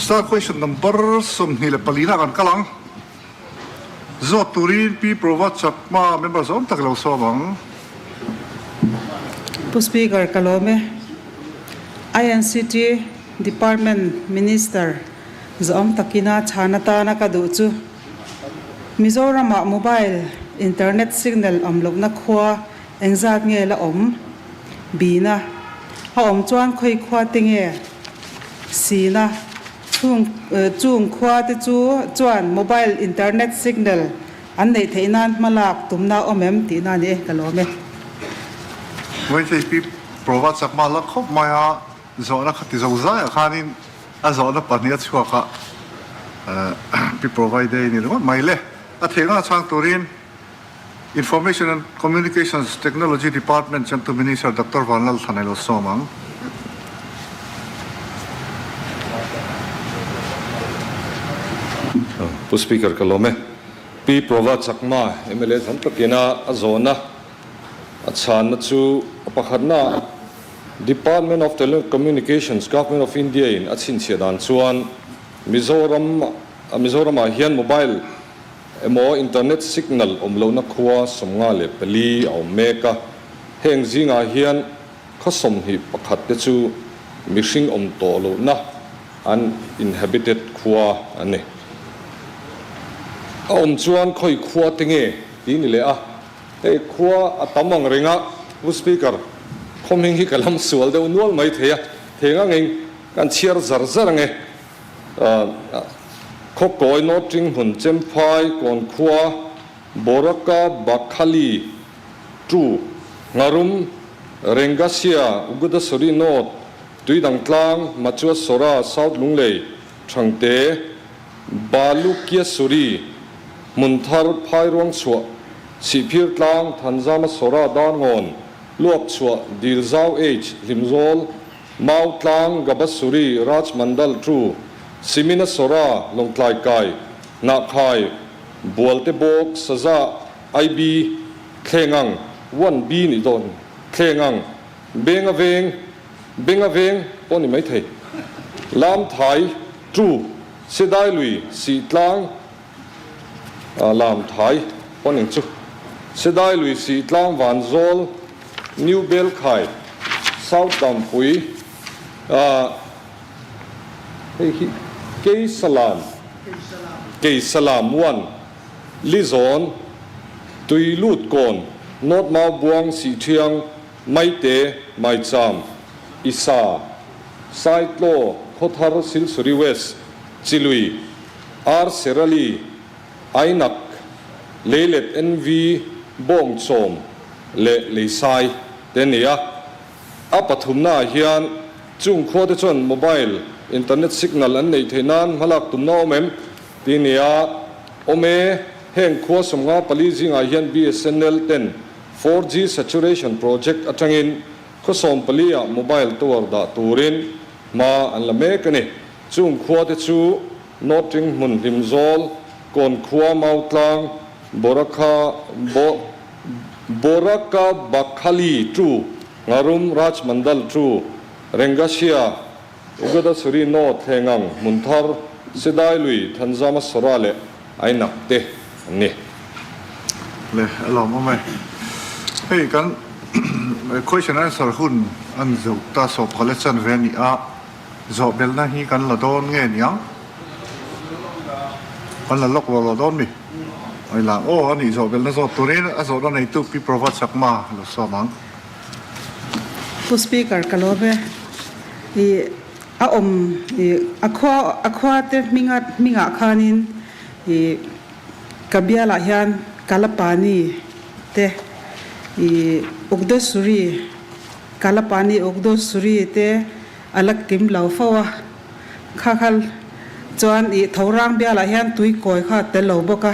Star question number 24 na kan kal ang. Zawt turin Pi Prova Chakma member zawm tak lo sawm ang. Pu Speaker ka lawm e. INCT Department Minister zawm takina chhan atana ka duh chu Mizoramah mobile internet signal awm lohna khua engzat nge la awm? Bina a awm chuan khawi khua te nge? Sina Chung chung khua te chu chuan mobile internet signal an neih theih nan hma lak tumna awm em tih na ni e, ka lawm e. Vawithei pi Prova Chakma la khawp mai a, zawhna kha ti zo zaiah khanin a zawhna pahnih a chhuak a, pi Prova i day ni ringawt mai le. A theihna chhang turin Information and Communications Technology Department changtu Minister Doctor Vanlalthana lo sawm ang. Pu Speaker ka lawm e. Pi Prova Chakma mla tham takina a zawhna a chhanna chu a pakhatna Department of Telecommunications Government of India in a chhinchhiah dan chuan Mizoram Mizoramah hian mobile Emaw internet signal awm lohna khua 54 a awm mek a, heng zingah hian khaw 21 te chu mihring awm tawh lohna uninhabited khua an ni. A awm chuan khawi khua te nge tih ni leh a, hei khua a tam ang reng a, Pu Speaker, khaw hming hi ka lam sual deuh nual mai thei a, thei ang angin kan chhiar zar zar ang e. Khawkawi North Hmun Chemphai Kawnkhua Boraka Bakhali Tu Ngharum Rengasia Ugudasori North Tuidangtlang Machuasora South Lunglei Thangte Balukiasuri Hmunthar Phairuangchhuah Sihphirtlang Thanzama Sora Darngawn Luakchhuah Dilzau H Hlimzawl Mau Tlang, Gabasuri, Raj Mandal Tu, Simina Sora, Lawngtlai Kai, Hnahkhai, Bualte Bawk, Saza, IB, Thlengang, One B nih dawn, Thlengang, Benga Veng, Benga Veng pawh ni maithei, Lam Thai, Tu, Sedai Lui, Sih Tlang, Lam Thai pawh ning chu. Sedai Lui Sih Tlang Van Zawl, New Belkhai, South Dampui, hei hi Keisalam, Keisalam One, Lizawn, Tuilut Kawn, North Maubuang Sihthiang, Maite, Maicham, Isa, Saitlaw, Khawthar, Silsuri West, Chilui, Ar Serali, Ainak, Leilet NV, Bawngchawm leh Leisai te a ni a. A pathumnaah hian chung khua te chuan mobile internet signal an neih theih nan hmalak tumna awm em tih a ni a. Awm e, heng khua 54 zingah hian BSNL ten 4G saturation project atangin khaw 14 ah mobile tower dah turin hma an la mek a ni. Chung khua te chu Northing hmun Hlimzawl, Kawnkhua Mautlang, Borakha Bo Boraka Bakhali Tu, Ngharum Raj Mandal Tu, Rengasia, Ugadasuri North Thengang Hmunthar, Sedai Lui, Thanzama Sora leh Ainak te an ni. Le a lawm awm e. Hei kan question answer hun an zoh ta sawp kha le chanve a ni a. Zawh belhna hi kan la dawn nge niang? Kan la lawk lo lo dawn mi? Ai la aw a nih zawh belhna zawt turin a zawhna neitu Pi Prova Chakma lo sawm ang. Pu Speaker ka lawm e. I a awm i a khua a khua te hminga hmingah khanin i ka bialah hian Kalapani te i Ukdesuri Kalapani Ukdesuri te A la kim lo fo a, kha kha chuan ih tho rang bialah hian tui kawi kha a tel lo bawk a,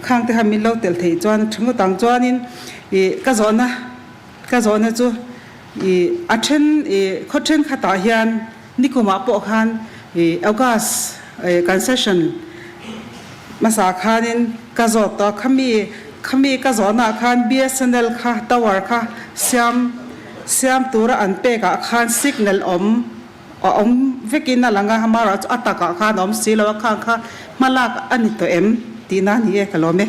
khang te kha min lo telh theih chuan a tha ngawt ang. Chuanin ih ka zawhna ka zawhna chu ih a then ih khaw thenkhatah hian nikumah pawh khan ih August ih concession hmasa khanin ka zawt tawh a, khami khami ka zawhnaah khan BSNL kha tower kha siam Siam tura an pekah khan signal awm a awm vekin a lang a, amaherawhchu a takah khan a awm si lo a, khang kha hmalak a ni tawh em tihna a ni e, ka lawm e.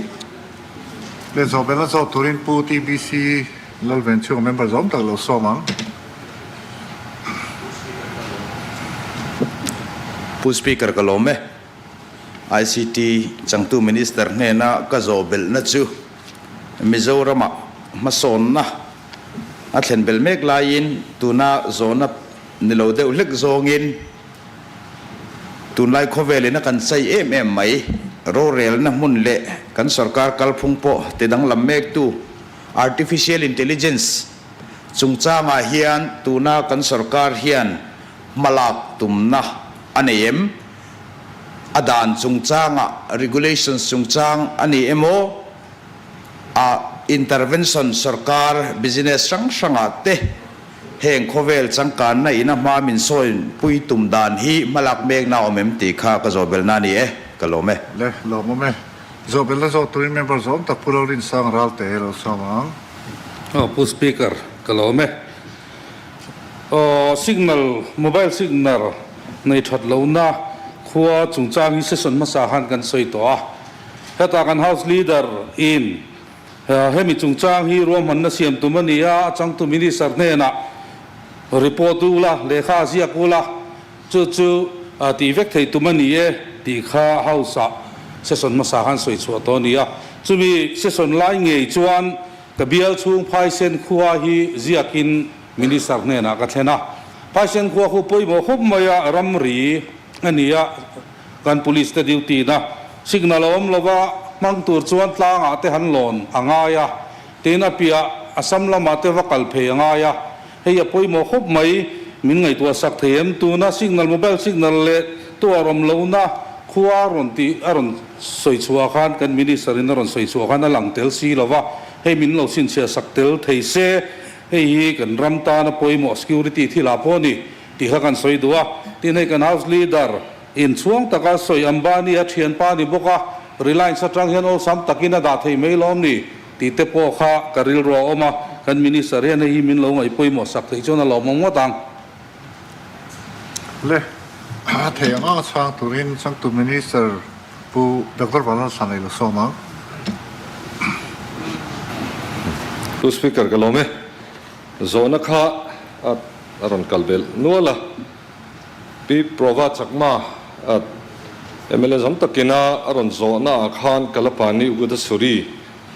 Le zawhbelna zawh turin Pu TBC Lalvenchhunga member zawm tak lo sawm ang. Pu Speaker ka lawm e. ICT changtu Minister hnena ka zawh belhna chu Mizoramah hmasawnna a thlen belh mek laiin tuna zawhna ni lo deuh hlek zawngin tunlai khawvelin a kan chai em em mai. Rorelna hmun leh kan sorkar kalphung pawh ti danglam mektu Artificial Intelligence chungchangah hian tuna kan sorkar hian hmalak tumna a nei em? A dan chungchangah regulations chungchang a ni emaw? A intervention sorkar business hrang hrangah te heng khawvel changkanna in a hma min sawi pui tum dan hi hmalak mekna a awm em tih kha ka zawhbelna a ni e, ka lawm e. Le, lawmawm e. Zawhbelna zawh turin member zawm tak Pu Lalrinsang Ralte lo sawm ang. Aw Pu Speaker, ka lawm e. Aw signal, mobile signal nei that lohna khua chungchang hi session hmasa khan kan sawi tawh a. Heta kan House Leader in hemi chungchang hi ruahmanna siam tum a ni a, a changtu Minister hnenah report u la, lehkha a ziak u la, chu chu tih vek thei tum a ni e tih kha House ah session hmasa khan sawi chhuah tawh a ni a. Chumi session lai ngei chuan ka bial chhung Phaisen khua hi ziakin Minister hnenah ka thlen a. Phaisen khua khu pawimawh khawp mai a, ramri a ni a. Kan police te duty na signal a awm lova, hmang tur chuan tlangah te han lawn a ngai a, tin a piah Assam lamah te va kal phei a ngai a, hei a pawimawh khawp mai, min ngaihtuah sak thei em? Tuna signal mobile signal leh tuar awm lohna khua a rawn tih a rawn sawi chhuah khan kan minister in a rawn sawi chhuah khan a lang tel si lova, hei min lo chhinchhiah sak tel thei se, hei hi kan ram tana pawimawh security thilah pawh a ni tih kha kan sawi duh a, tin hei kan house leader Inchhuang taka sawi Ambani a thianpa ni bawk a, Reliance atang hian awlsam takin a dah thei mai lawm ni tih te pawh kha ka rilru a awm a, kan Minister hian hei hi min lo ngaih pawimawh sak theih chuan a lawmawm ngawt ang. Le, a thei ang ang a chhang turin changtu Minister Pu Doctor Vanlalthlan ei lo sawm ang. Pu Speaker ka lawm e, zawhna kha a rawn kal belh nual a. Pi Prova Chakma at mla zawm takin a a rawn zawhna ah khan Kalapani Ugadasuri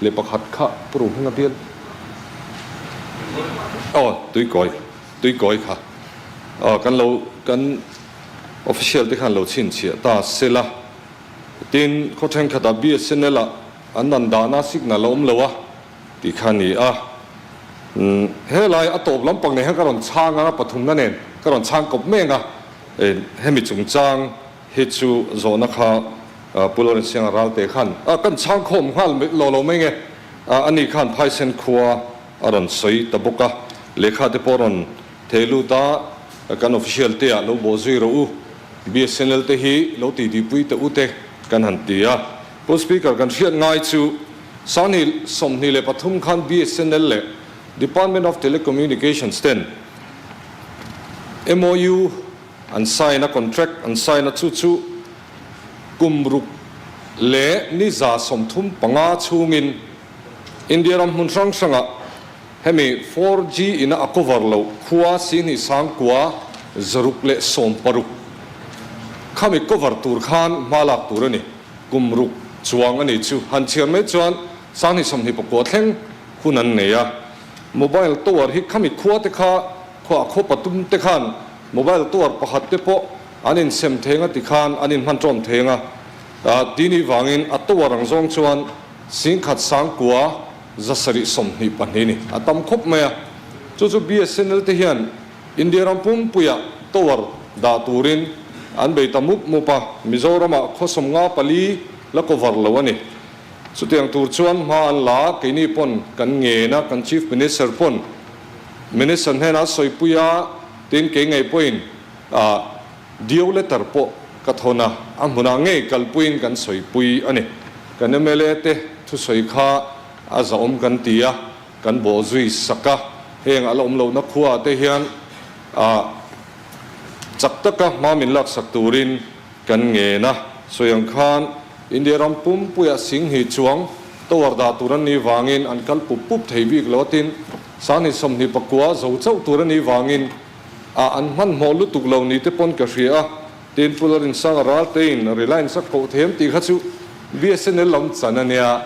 leh pakhat kha Pu Ruhming a bial aw Tuikawi Tuikawi kha aw kan lo kan official te khan lo chhinchhiah ta sela tin khaw thenkhatah BSNL ah an an dahna signal a awm lo a. Tih kha a ni a. Umm helai a tawp lampang nen hian ka rawn chhang a, pathumna nen ka rawn chhang kawp mek a. Hemi chungchang hi chu zawhna kha Pu Lawrence Sianga Ralte khan kan chhang khawm nghal lo lo mai nge. Ani khan Phaisen khua a rawn sawi ta bawk a, lehkha te pawh a rawn thei lut a, kan official te ah lo bawh zui rawh u, BSNL te hi lo titipui teh u te kan han ti a. Pu Speaker kan hriat ngai chu Sanghnih 23 khan BSNL leh Department of Telecommunications ten MOU an sign a, contract an sign a, chu chu kum ruk leh ni 35 chhungin India ram hmun hrang hrangah hemi 4G ina a cover loh khua sihnih sangkua 660 khami cover tur khan hma lak tur a ni. Kum ruk chuang a ni chu han chhiar mai chuan 2029 thleng hun an nei a. Mobile tower hi khami khua te kha khuah khaw patum te khan mobile tower pakhat te pawh an insem theng a ti khan an inhman tawm theng a. Tini vangin a tower ang zawng chuan 10,000 sangkua 722 ni a tam khawp mai a. Chu chu BSNL te hian India ram pumpuiah tower dah turin an bei ta mup mup a, Mizoramah khaw 54 la cover lo a ni. Chutiang tur chuan hma an la a, keini pawn kan ngen a, kan Chief Minister pawn Minister hnenah a sawipui a, tin kei ngei pawhin dio letter pawh ka thawn a, a hmunah ngei kalpuiin kan sawipui a ni. Kan mla te thusawi kha a zahawm kan ti a. Kan bawh zui sak a, heng a la awm lohna khuaah te hian ah Chak taka hma min laksak turin kan ngen a, sawi ang khan India ram pumpuiah singhnih chuang tower dah tur an nih vangin an kal pup pup thei bik lo a tin, sanghnih 24 zo chauh tur a nih vangin a an hmanhmawh lutuk lo ni te pawn ka hria a, tin Pu Lalrinsanga Raltein Reliance a koh them tih kha chu BSNL lam chan a nia,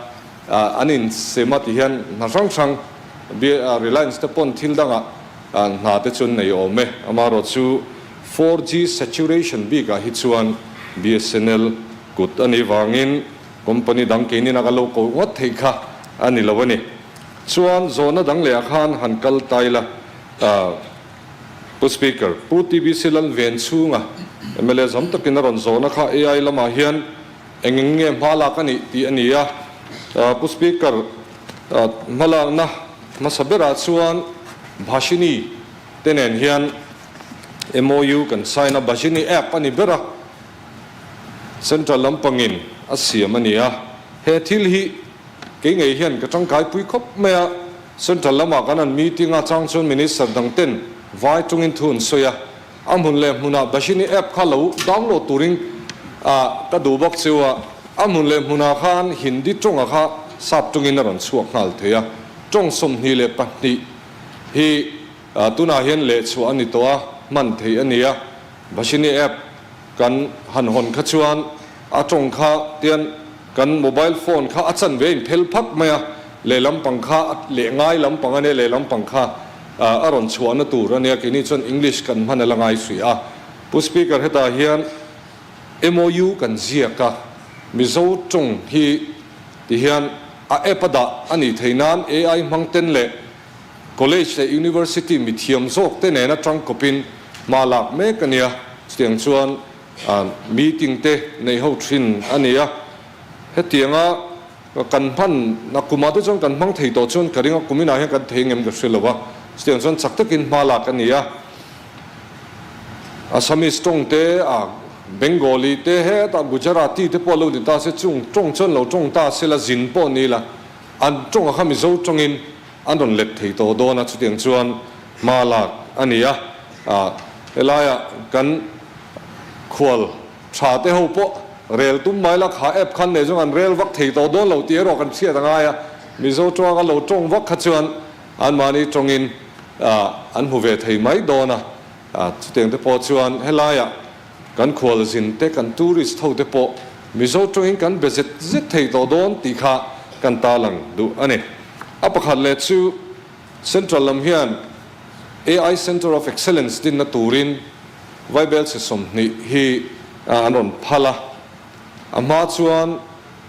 an insem a ti hian hna hrang hrang Reliance te pawn thil dangah hna te chu an nei awm e. Amaherawh chu 4G saturation bikah hi chuan BSNL kut a nih vangin company dang keinin a ka lo koh ngawt theih kha a ni lo a ni. Chuan zawhna dang lehah khan han kal ta ila, Pu Speaker, Pu TBC Lalven chhunga mla zam takin a rawn zawhna kha AI lamah hian eng eng nge hma lak a nih tih a ni a. Pu Speaker, hmalakna hmasa berah chuan Bhashini te nen hian MOU kan sign a, Bhashini app a ni ber a, Central lampangin a siam a ni a. He thil hi kei ngei hian ka tangkaipui khawp mai a, Central lamah kan an meeting a chang chuan Minister dang ten vai tungin thu an sawi a, a hmun leh hmunah Bhashini app kha lo download turin ka duh bawk cheu a, a hmun leh hmunah khan Hindi tawnga kha sap tungin a rawn chhuak nghal thei a, tawng 22 hi tunah hian lehchhuah a ni tawh a, hman theih a ni a, Bhashini app kan han hawn kha chuan a tawng kha tian kan mobile phone kha a chan ve in phel phak mai a, lehlam pang kha leh ngai lampang a nia, lehlam pang kha a rawn chhuahna tur a nia, keini chuan English kan hman a la ngai hrih a. Pu Speaker hetah hian MOU kan ziak a, Mizo tawng hi tihian a app a dah a nih theih nan AI hmang ten leh College leh University mithiam zawk te nena tangkawpin hma lak mek a nia, chutiang chuan meeting te nei ho thin a ni a. Hetianga kan hman a kumah te chuan kan hmang thei tawh chuan ka ring a, kuminah hian kan thei ngem ka hre lo a, chutiang chuan chak takin hma lak a ni a. Assamese tawng te, Bengali te, hetah Gujarati te pawh lo ni ta se, chung tawng chuan lo tawng ta se la, zin pawh ni la, an tawngah kha Mizo tawngin An rawn let thei tawh dawn a, chutiang chuan hma lak a ni a. Helaiah kan khual tha te ho pawh rel tum mai la, kha app khan nei zawng an rel vak thei tawh dawn lo tih erawh kan hriat a ngai a. Mizo tawng a lo tawng vak kha chuan anmahni tawngin an hmu ve thei mai dawn a. Chutiang te pawh chuan helaiah kan khual zin te, kan tourist ho te pawh Mizo tawngin kan be zet zet thei tawh dawn tih kha kan tarlang duh a ni. A pakhat leh chu Central lam hian AI Centre of Excellence dinna turin Vaibelchhe 20 hi an rawn phal a. A hma chuan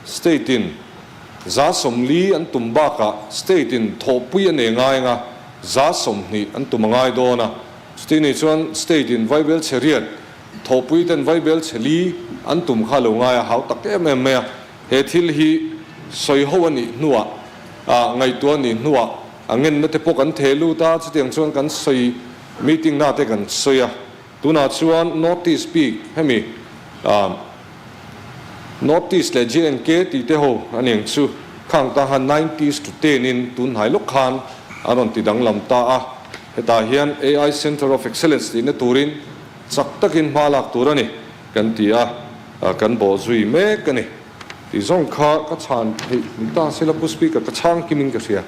State in 40% an tum bakah State in thawhpui a nei ngai anga 20% an tum a ngai dawn a. Chuti nih chuan State in Vaibelchhe riat thawhpui ten Vaibelchhe li an tum kha lo ngai a hau tak em em mai a. He thil hi sawi ho a nih hnuah, ngaihtuah a nih hnuah a ngenna te pawh kan theh lut a, chutiang chuan kan sawi meeting na te kan sawi a. Tunah chuan North East bik hemi North East leh JNK tih te ho a niang chu khang ta khan nineties to ten in tun hnai lawk khan an rawn ti danglam ta a. Hetah hian AI Centre of Excellence tihna turin chak takin hma lak tur a ni kan ti a. Kan bawh zui mek a ni. Tih zawng kha ka chhan theih ni ta sela Pu Speaker ka chhang kim in ka hria.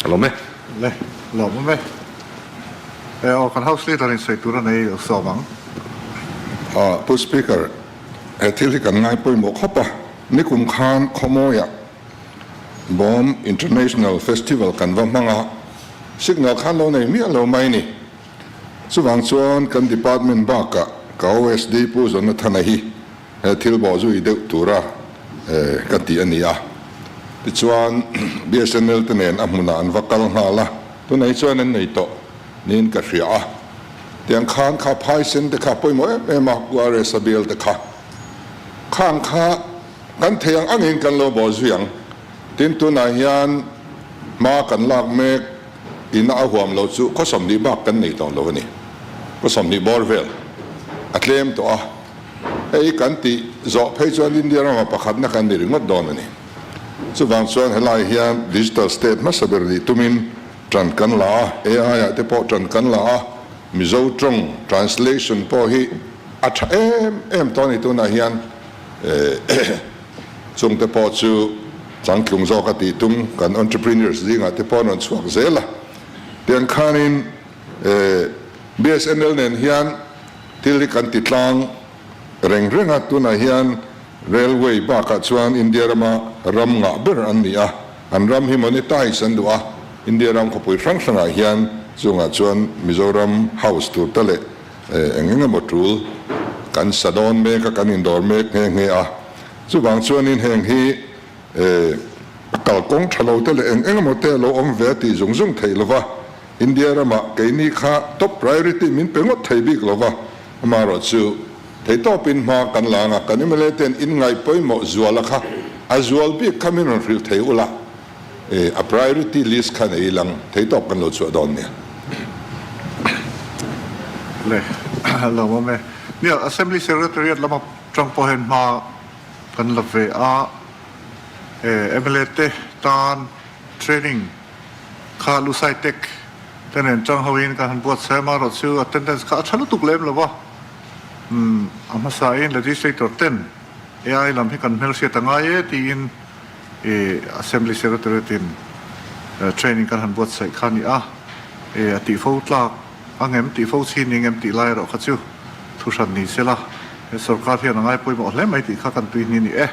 Ka lawm e. Le, lawm awm e. E aw, kan House Leader in sawi tur a nei lo sawm ang. Pu Speaker, he thil hi kan ngai pawimawh khawp a. Nikum khan Khawmawiah Bawm International Festival kan va hmang a, signal khan lo nei miah lo mai ni. Chuvang chuan kan department bakah ka OSD Pu Zonathana hi he thil bawh zui deuh tura ka ti a ni a. Tichuan BSNL te nen a hmunah an va kal nghal a, tunah hi chuan an nei tawh niin ka hria a. Tiang khan kha phaisen te kha pawimawh em em a, Pu RS a bial te kha. Khang kha kan thei ang angin kan lo bawh zui ang. Tin tunah hian hma kan lak mek. Ina a huam lo chu khaw 20 bak kan nei tawh lo a ni. Khaw 20 bawr vel a tlem tawh a, hei kan tih zawh phei chuan India rama pakhatna kan ni ringawt dawn a ni. Chuvang chuan helai hian digital state hmasa ber nih tumin tan kan la a, AI ah te pawh tan kan la a. Mizo tawng translation pawh hi a tha em em tawh a ni tunah hian chungte pawh chu changtlung zawk a tih tum kan entrepreneurs zingah te pawh an rawn chhuak zel a. Tiang khanin BSNL nen hian thil hi kan ti tlang reng reng a, tunah hian Railway bakah chuan India rama ram ngah ber an ni a, an ram hi monetize an duh a, India ram khawpui hrang hrangah hian chungah chuan Mizoram House tur te leh eng eng emaw tul kan sa dawn mek a, kan indawr mek nghe nghe a. Chuvang chuanin heng hi a kalkawng tha lo te leh eng eng emaw te a lo awm ve a tih zung zung theih lova, India ramah keini kha top priority min pe ngawt thei bik lova, amaherawhchu Theitawpin hma kan la anga kan mla ten in ngaih pawimawh zuala kha a zual bik kha min rawn hrilh thei ula e a priority list kha nei ilang theitawp kan lo chhuah dawn nia. Le lo awm e. Nia Assembly Secretariat lama tang pawh hian hma kan la ve a e mla te tan training kha Lusai Tech te nen tang ho in kan han buatsaih a amaherawhchu attendance kha a tha lutuk lem lo va. Umm, a hmasain legislator ten AI lam hi kan hmelhriat a ngai e tiin i Assembly Secretariat in training kan han buatsaih kha a ni a, e a tih fo tlak a ngem tih fo chi ni ngem tih lai erawh kha chu thuhran ni sela, he sorkar hian a ngai pawimawh hle mai tih kha kan tui hni a ni e.